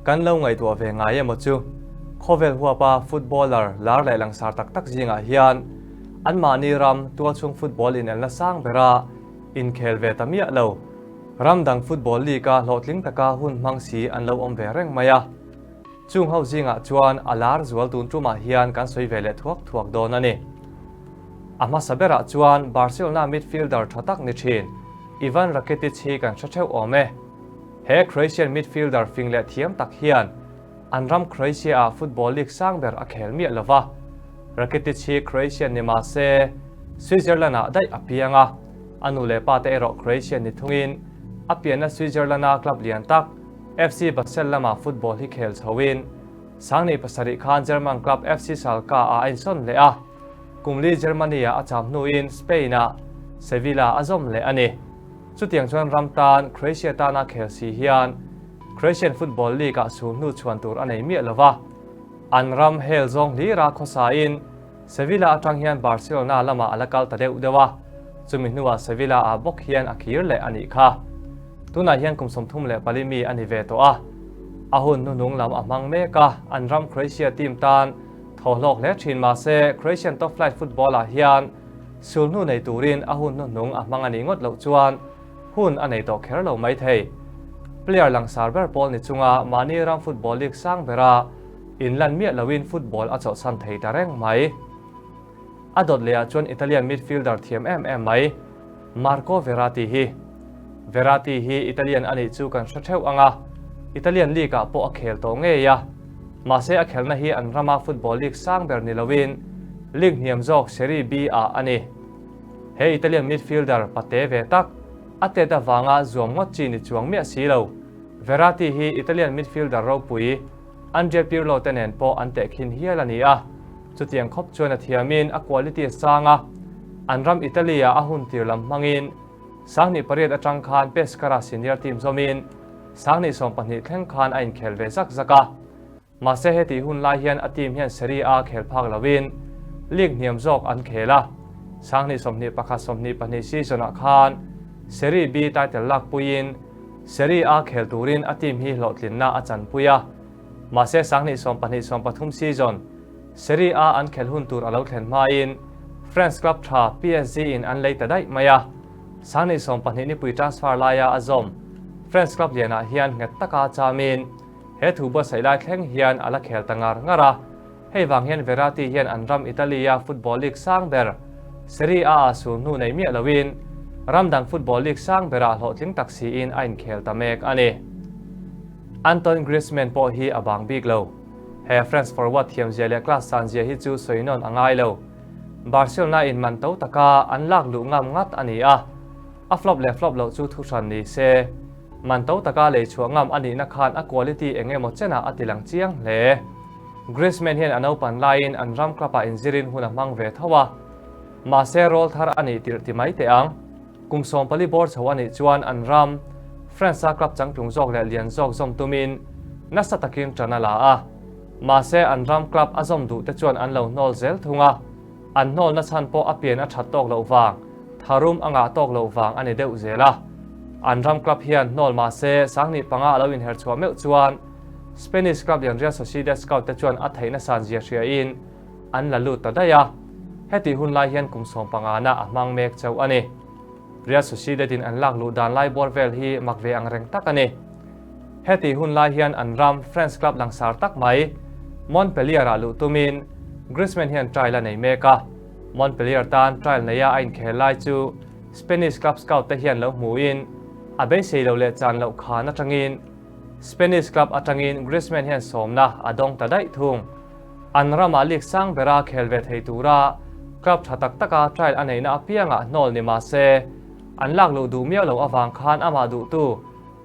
Kan lo ngaihtuah ve ngai emaw chu? Khawvel huapa footballer lar leh langsar tak tak zingah hian anmahni ram tualchhung football inelna sang bera inkhel ve ta miah lo. Ram dang football league-a hlawhtling taka hun hmang si an lo awm ve reng mai a. Chung ho zingah chuan a lar zual tun tumah hian kan sawi ve leh thuak thuak dawn a ni. A hmasa berah chuan Barcelona midfielder tha tak ni thin Ivan Rakitic hi kan hre theuh awm e. He Croatian midfielder fing leh thiam tak hian an ram Croatia-ah football league sang ber a khel miah lo va. Rakitic hi Croatian ni mah se Switzerland-ah daih a piang a, a nu leh pa te erawh Croatian ni thungin a pianna Switzerland-a club lian tak FC Basel lamah football hi khel chhoin Sangni pasarih khan German club FC Schalke-ah a insawn leh a, kum li Germany-ah a cham hnuin Spain-ah Sevilla a zawm leh a ni. Chutiang chuan ram tan Croatia tana khel si hian Croatian Football League-ah sul hnu chhuan tur a nei miah lo va, an ram hel zawng hlira khawsain Sevilla atang hian Barcelona lamah a la kal ta deuh deuh a, chumi hnuah Sevilla-ah bawk hian a kir leh a nih kha. Tunah hian kum 34 mi a ni ve tawh a, a hun hnuhnung lam a hmang mek a, an ram Croatia team tan thaw hlawk hle thin mah se Croatian top flight football-ah hian sul hnu nei turin a hun hnuhnung a hmang a nih ngawt loh chuan hun a nei tawh kher lo mai thei. Player langsar ber pawl ni chunga mahni ram football league sang bera Inlan miah loin football a chawlhsan thei ta reng mai. A dawt lehah chuan Italian midfielder thiam em em mai, Marco Verratti hi. Verratti hi Italian a nih chu kan hre theuh ang a, Italian league-ah pawh a khel tawh ngei a. Mahse a khelna hi an rama football league sang ber ni loin league hniam zawk Serie B-ah a ni. He Italian midfielder pate ve tak, a tet avanga zuam ngawt chi ni chuang miah si lo. Verratti hi Italian midfielder ropui, Andrea Pirlo te nen pawh an tehkhin hial a ni a, chutiang khawp chuan a thiamin a quality a sang a, an ram Italy-ah a hun tir lam hmangin 2008 atang khan Pescara senior team zawmin 2012 thleng khan a inkhel ve zak zak a. Mahse hetih hun lai hian a team hian Serie A khel phak loin league hniam zawk an khel a, 2021 22 season-ah khan Serie B title lakpuiin Serie A khel turin a team hi hlawhtlinna a chanpui a, mahse 2012 13 season Serie A an khelh hun tur a lo thlen hmain France club tha PSG in an lei ta daih mai a, 2012 nipui transfer laia a zawm France club lianah hian nghet taka chamin he thu buatsaih lai thleng hian a la khel ta ngar ngar a. Hei vang hian Verratti hian an ram Italy-a football league sang ber Serie A-ah sul hnu nei miah loin ram dang football league sang berah hlawhtling tak siin a inkhel ta mek a ni. Antoine Griezmann pawh hi a bang bik lo. He France forward thiamzia leh class sanzia hi chu sawi nawn a ngai lo. Barcelona in man to taka an lak luh ngam ngat a ni a, a flop leh flop loh chu thuhran ni se. Man to taka lei chhuah ngam a nihna khan a quality eng emaw chenah a tilang chiang hle. Griezmann hian a naupan laiin an ram club-ah inzirin hun a hmang ve tho a, mahse rawl thar a nih tirh ti mai teh ang. Kum 14 bawr chho a nih chuan an ram, France-a club changtlung zawk leh lian zawk zawm tumin nasa takin ṭan a la a, mahse an ram club a zawm duh te chuan an lo hnawl zel thung a, an hnawlna chhan pawh a pian a ṭhat tawk loh vang, tharum a ngah tawk loh vang a ni deuh zel a. An ram club hian hnawl mahse 2005 a lo inher chhuah meuh chuan Spanish club lian Real Sociedad scout te chuan a theihna san zia hriain an la lut ta daih a, hetih hun lai hian kum 15 na a hmang mek chauh a ni. Real Sociedad in an lak luh dan lai bawr vel hi mak ve ang reng tak a ni. Hetih hun lai hian an ram France club langsar tak mai Montpellier ah luh tumin Griezmann hian trial a nei mek a, Montpellier tan trial neia a inkhel lai chu Spanish club scout te hian lo hmuin a beisei lo leh chan loh khan atangin Spanish club atangin Griezmann hian sawmna a dawng ta daih thung. An ramah league sang bera khel ve thei tura club tha tak taka trial a neihna apiangah hnawl ni mah se, an lak luh duh miau loh avang khan amah duhtu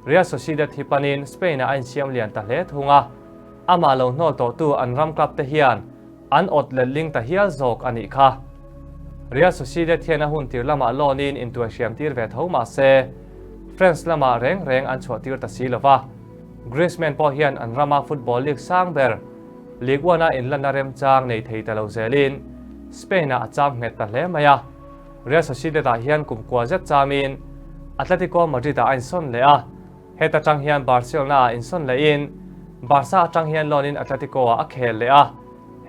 Real Sociedad hi panin Spain-ah a insiam lian ta hle thung a. Amah lo hnawl tawhtu an ram club te hian an awt letling ta hial zawk a nih kha. Real Sociedad hian a hun tir lamah loan-in intuaihriam tir ve tho mah se, France lamah reng reng an chhuah tir ta si lo va. Griezmann pawh hian an rama football league sang ber Ligue 1-a inlanna remchang nei thei ta lo zelin Spain-ah a cham nghet ta hle mai a. Real Sociedad-ah hian kum kua zet chamin Atletico Madrid-ah a insawn leh a. Heta tang hian Barcelona-ah insawn lehin Barca atang hian loan in Atletico ah a khel leh a,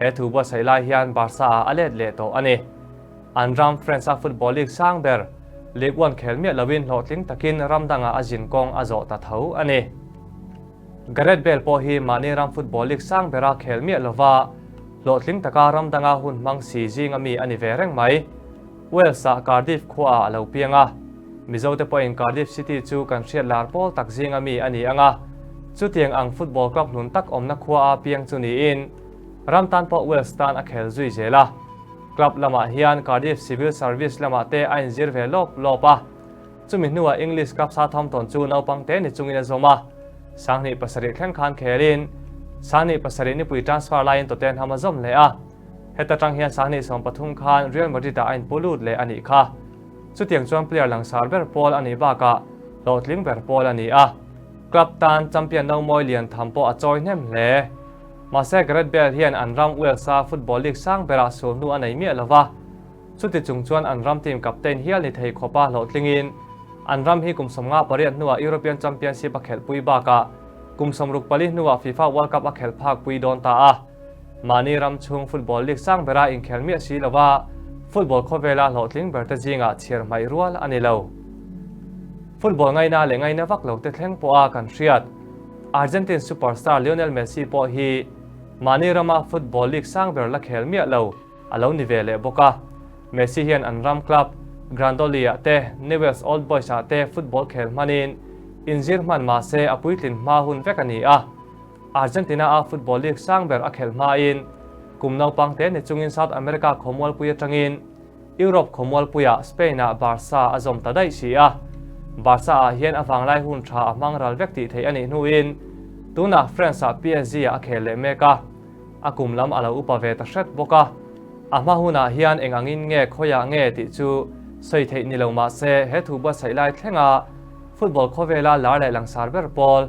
he thu buatsaih lai hian Barca ah a let leh tawh a ni. An ram France a football league sang ber Ligue 1 khel miah loin hlawhtling takin ram dangah a zin kawng a zawh ta tho a ni. Gareth Bale pawh hi mahni ram football league sang bera khel miah lova hlawhtling taka ram danga hun hmang si zinga mi a ni ve reng mai. Wales-ah Cardiff khuaah a lo piang a, Mizote pawhin Cardiff City chu kan hriat lar pawl tak zinga mi a ni ang a, chutiang ang football club hlun tak awmna khuaa piang chu niin ram tan pawh Wales tan a khel zui zel a. Club lamah hian Cardiff Civil Service lamah te a inzir ve lawp lawp a, chumi hnuah English club Southampton chu naupang te ni chungin a zawm a, 2007 thleng khan khelin 2007 nipui transfer laiin Tottenham a zawm leh a. Heta tang hian 2013 khan Real Madrid-ah a inpu lut leh a nih kha. Chutiang chuan player langsar ber pawl a nih bakah hlawhtling ber pawl a ni a. Club tan champion nomawi lian tham pawh a chawi hnem hle. Mahse Gareth Bale hian an ram Wales-a football league sang berah sul hnu a nei miah lo va. Chuti chung chuan an ram team captain hial ni thei khawpa hlawhtlingin an ram hi kum 58 hnuah European Championship a khelhpui bakah kum 64 hnuah FIFA World Cup a khelh phakpui dawn ta a. Mahni ram chhung football league sang bera inkhel miah si lova football khawvela hlawhtling berte zingah chhiar hmaih rual a ni lo. Football ngaina leh ngaina vak lo te thleng pawha kan hriat Argentine superstar Lionel Messi pawh hi mahni rama football league sang ber la khel miah lo a lo ni ve leh bawk a. Messi hian an ram club Grandoli-ah te Newell's Old Boys-ah te football khel hmanin inzir hman mahse a puitlin hma hun vek a ni a. Argentina-a football league sang ber a khelh hmain kum naupang te ni chungin South America khawmualpui atangin Europe khawmualpuiah Spain-ah Barca a zawm ta daih si a. Barca-ah hian a vanglai hun tha a hmang ral vek tih theih a nih hnuin tunah France-ah PSG-ah a khel leh mek a, a kum lam a lo upa ve ta hret bawk a. A hma hunah hian eng angin nge khawiah nge tih chu sawi theih ni lo mah se he thu buatsaih lai thlenga football khawvela lar leh langsar ber pawl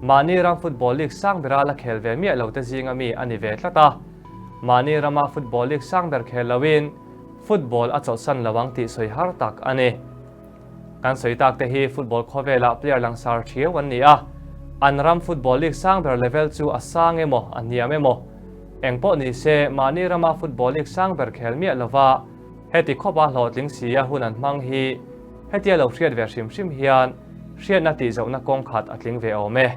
Mahni ram football league sang bera la khel ve miah lo te zinga mi a ni ve tlat a. Mahni rama football league sang ber khel loin football a chawlhsan lo ang tih sawi har tak a ni. Kan sawi tak te hi football khawvelah player langsar thiau an ni a. An ram football league sang ber level chu a sang emaw a hniam emaw eng pawh ni se mahni rama football league sang ber khel miah lova heti khawpa hlawhtling sia hun an hmang hi hetia lo hriat ve hrim hrim hian hriatna tih zohna kawng khat a tling ve awm e.